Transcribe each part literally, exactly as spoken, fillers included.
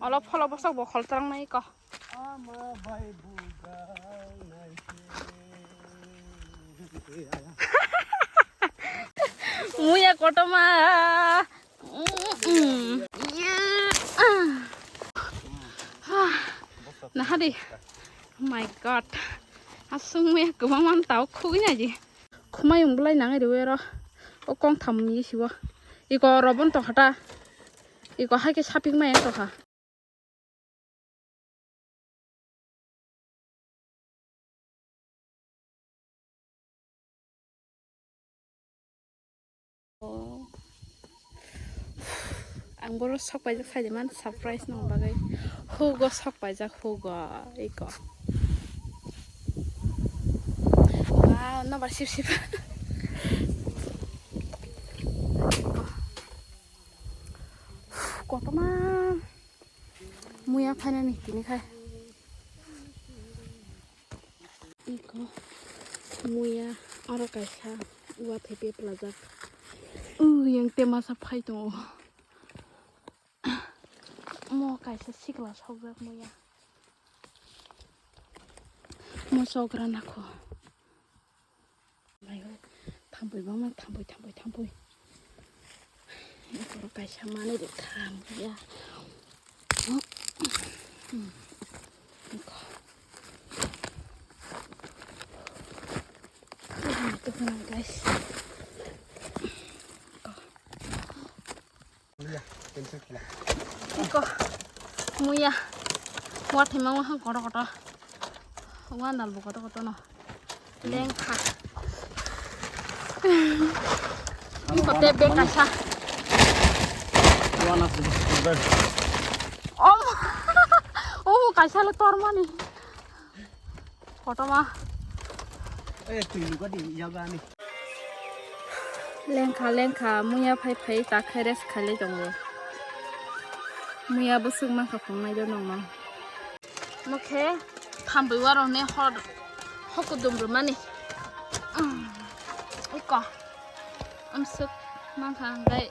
Olo pholo bosok bo khol trang nai ko. Muya kotorma. Mm, mm. Yeah. Nahadi. Oh my God. Asung muya kwbangma tao khugwi naidi. Khumayung bwlai nangwi rw ero. O kong tham ni sibo. Iko robon to hata. Iko hai khe sapik maya to ha. Ang boro sok paijak sai man surprise nang bagwi. Hugo sok paijak hugo iko. Wow, no bar sip sip. Kotorma. Muya phainani tini khai. Iko muya oro kaisa uathai peplajak. Uyang te masa phai tongo. Mo kaisa sikla sokjak muya. Mo sogra nakho. Mai hoi, thampui bangma, thampui, thampui, thampui. Borok kaisa manwi rwkha, hamya. Guys. Iko, muya, uathai mangma hang kotor kotor, uandal bo kotor kotor no, lengkha, iko te bag kaisa, om, oh kaisa le tormani. Kotorma. Eh, twi luka di, yaga ani. Lengkha, lengkha, muya phai phai, ta khe rest khailai tongo. Muya bwswk mankha phungnai do nongno. Mokhe, thambwi warok ne hor, hokudum rwmani. Mm, iko. Amswk mankha hwnkhe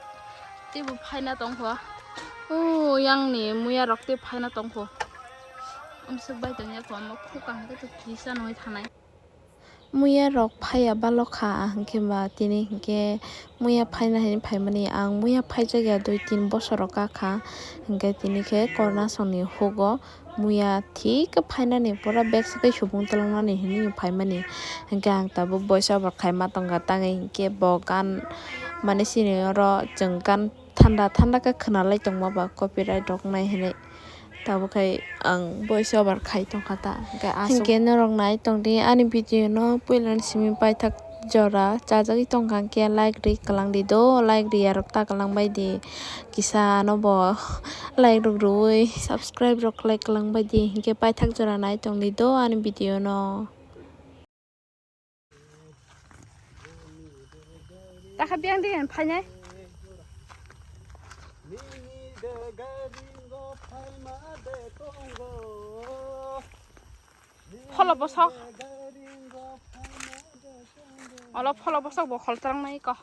teibo phaina tongkho. O yangni muya rok tei phaina tongkho. Amswk bai tongya kho, omo khukang khe to kisa nungwi thanai. Muya rok phaiya balokha, ahwnkhe ba tini hinkhe muya phaina hinwi phaimani. Ang muya phaijakya dui tin bosor rok kakha, hinkhe tini khe Kornasongni hugo. Muya thik phainani pura bag sakai subung twlangnani hinwi phaimani. Hinkhe ang tabuk voice over khaima tongkha, tangwi hinkhe bo gan mane chini oro chwng gan thanda thanda khe khwnalai tongma ba copyright rok nai hinwi. Tabuk khai ang voice over khai tongkha ta. Hinkhe aswk. Hinkhe norok nai tongdi ani video no puilani simi paithak jora chajagwi tongkha hinkhe like ri kwlangdi do, like riyarok ta kwlangbaidi. Kisa ano bo like rok rwui subscribe rok khlai kwlangbaidi, hinkhe paithak jora nai tongdi do ani video no. Takha biyang di phainai. Pholo bosok. Olo pholo bosok bo khol trang nai ko.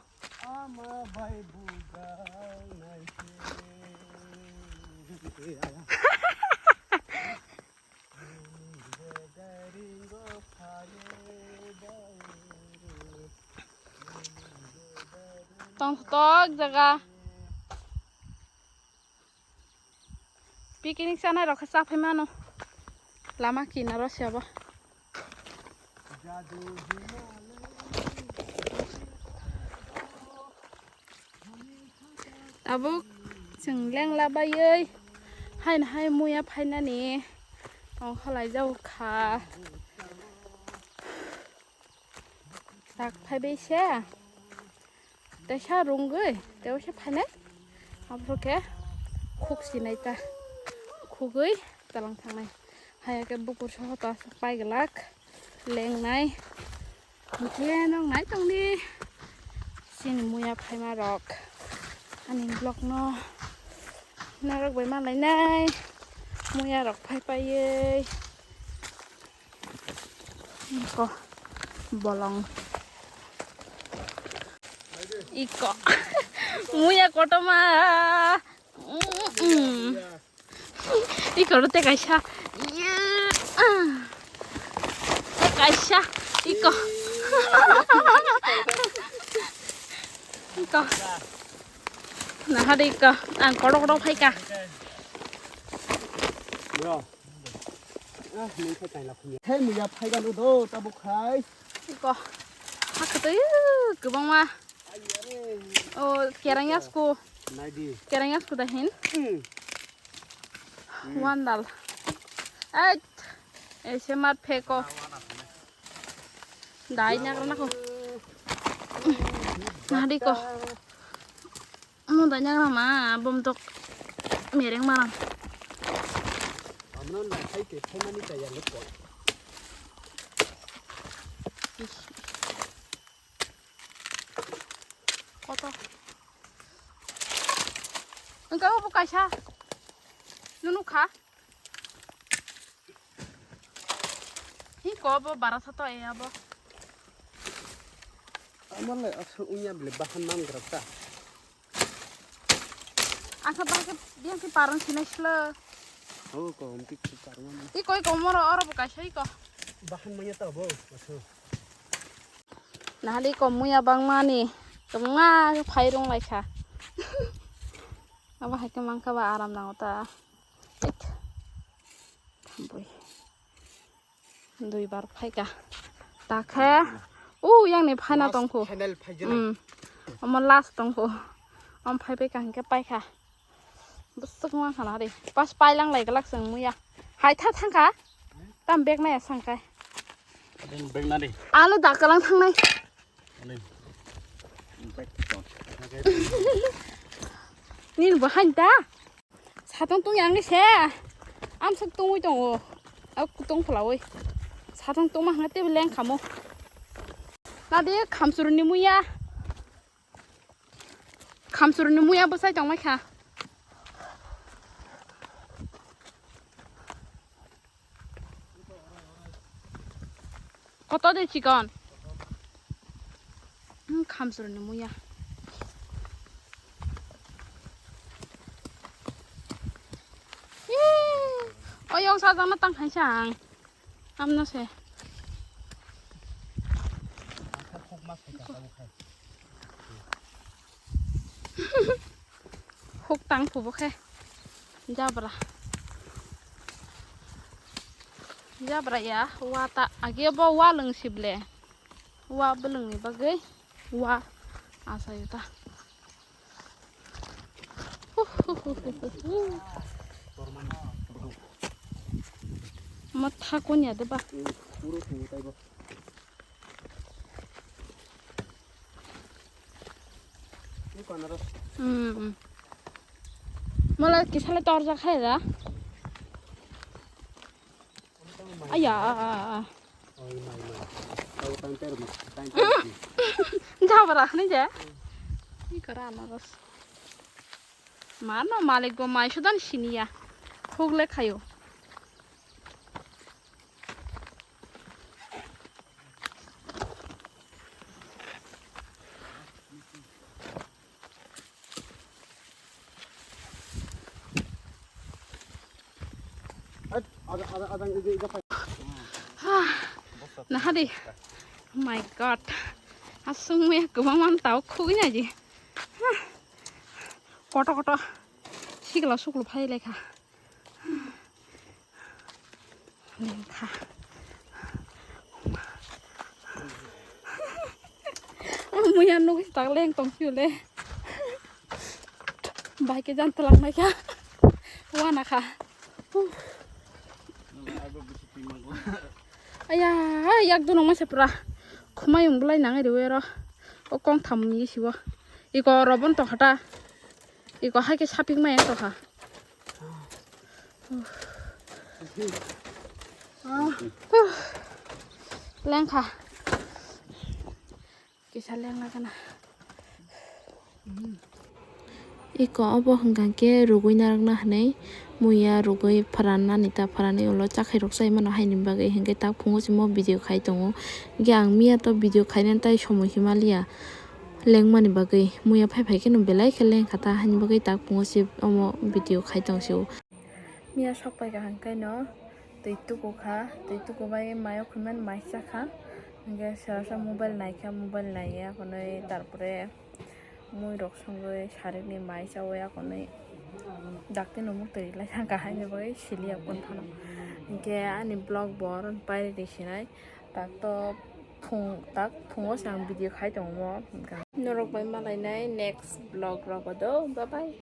Tong tok jaga. Picnic chanai rok khe cha phai mano. Lama kinaro se abo. Tabuk chwng lengla baiwi haino hai muya phainani tong khalai jak kha. Tak phaibai se. Teisa rungwi, teisa phainai. Abro khe khuk sinai ta. Khugwi talang thangnai. Haya khe bukur soho ta pai glak. Lengnai. Hwnkhe nong nai tongdi. Chini muya phaima rok. Ani vlog no norok bai malainai. Muya rok phai paiwi. Iko bolong. Iko. Muya kotorma. Mm, mm. Iko ro te kaisa. Iya, ah. Te kaisa. Iko. Iko. Naha de iko. Ang kodo kodo phaika. Bro. Ah, mui khai taila khumya. Hey, muya phaiga no do, tabuk khai. Iko. Hakatwi kwbangma. Ai, are. O, kerang yasku. Naidi. Kerang yasku da hin. Hmm. Wandal. Ait. Ese mar pheko. Dai nyagra nako. Nadi ko. Mo dai nyagra ma bom tok mereng marang. Amno na khai ke phaimani ta yang ko. Koto. Engka obo kaisa. Nunu kha. Hi ko bo bara tha to e abo. Amale asu unya bile bahan nam grata. Asa ba ke biang ke parang sinai sila. Oh, ko umpi parang. I koi ko moro oro bo kaisa i ko. Bahan manya ta bo asu. Nahali ko muya bangmani kwbangma phai rung lai kha. Abo hai khe mang kha ba aram nango ta. Thambui. Dui bar phai kha. Ta khe u yang ni phaina tong khu. Final phai jela. Hmm. Omo last tong khu. Om phai pai kha hingke pai kha. Bwswk ma khana de. Pas pailang lai glak chwng muya. Hai tha thang kha. Tam bag naya sang kai. Bag na de. Alo da kalang thang nai. Ani. Bag to. Nini bo hain ta. Satong tung yang se. Am sak tungui tongo. Ak tong phlawoi. Satong tong ma hanga te leng khamo. Na de khamsuru ni muya. Khamsuru ni muya bwsai tongmai kha. Koto de chikon. Hmm, khamsuru ni muya. Ih, oyong sajak na tang khaisa ang. Amno se. Huk tang phubo khe. Jabra. Jabra ya, wa ta age bo wa lwng sible. Wa bwlwng ni bagwi wa asa yuta. Matha konya de ba. Hmm. Mala kisale torja khai da. Aya. Jabra khani je. Ki kara anaros. Mano malik bo mai sudan siniya. Hugle khayo. Nahadi. Oh my God. Asung me kubang man tau khugna ji. Koto koto. Sikla suklu phai lekha. Lengkha. Muya nugwi tak leng tong phiyo le. Bai ke jan twlang nai kha. Wana kha. Aya, yak dunong masa pura. Khumai ung bulai nang ri wero. O kong tham ni siwo. Iko robon to khata. Iko hai ke sapik mai to kha. Lengkha. Kisa lengna kana. Iko obo hwnkha khe rugwi narwkna hwnwi muya rugwi phrannani ta phrani ulo chakhai rok chai mano haini bagwi hinkhe tak phungo chimo video khai tongo. Hinkhe ang miya to video khainani tai somoi himaliya. Lengmani bagwi muya phai phai kheno belai khe lengkha ta, haini bagwi tak phungo se omo video khai tong sio. Miya sok pai kaham khe no twi tuku kha, twi tuku bai mayo khumani mai cha kha. Hingke sera sa mobile nai kha, mobile nai ya konwi, tarpore mui rok songwi sarik ni mai cha o ya konwi. Dakti no muk twi lai thang kaham ni bagwi sili ya kon phano. Hingke ani vlog bo oro pairi di sinai. Tak to phung, tak phungo se ang video khai tongo. Norok bai malai nai next vlog rogo do. Bye bye.